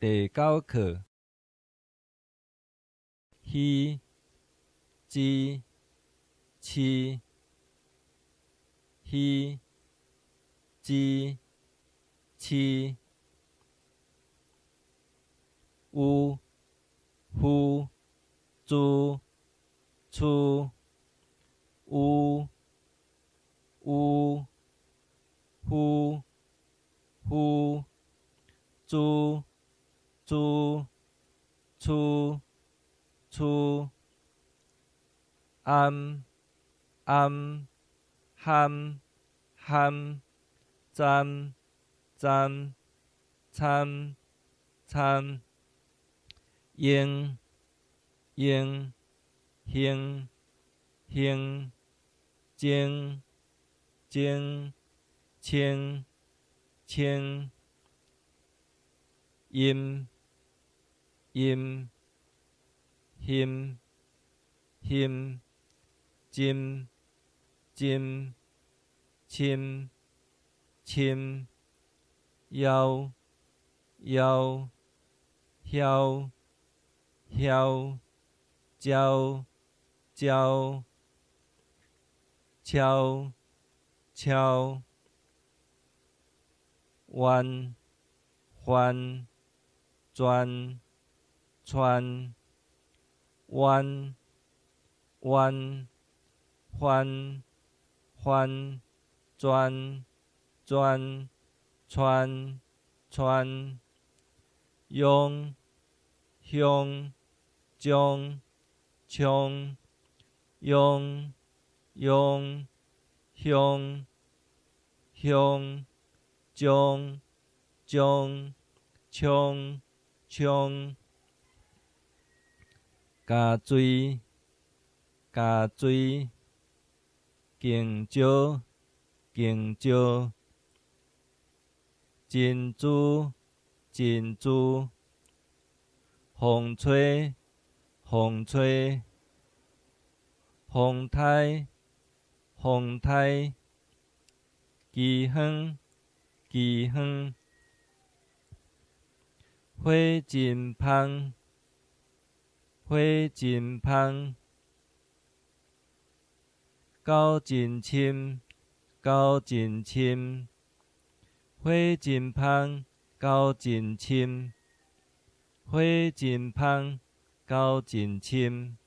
第九課，虛、之、痴、虛、之、痴、有、呼、豬、粗、有、烏、呼、呼、豬、珠、粗、粗、暗、頷、含、譀、鏨、簪、參、參、英、嬰、興、興、精、精、清、清、陰、陰、欣、欣、針、針、侵、侵、枵、枵、囂、囂、焦、焦、敲、敲、彎、環、轉、傳、彎、彎、環、環、轉、轉、傳、傳、擁、鄉、將、將、擁、擁、鄉、鄉、將、將、衝、衝、加水、加水、敬招、敬招、珍珠、珍珠、風吹、風吹、風颱、風颱、饑荒、饑荒、火真芳、火真芳、溝真深、溝真深、火真芳、溝真深、火真芳、溝真深。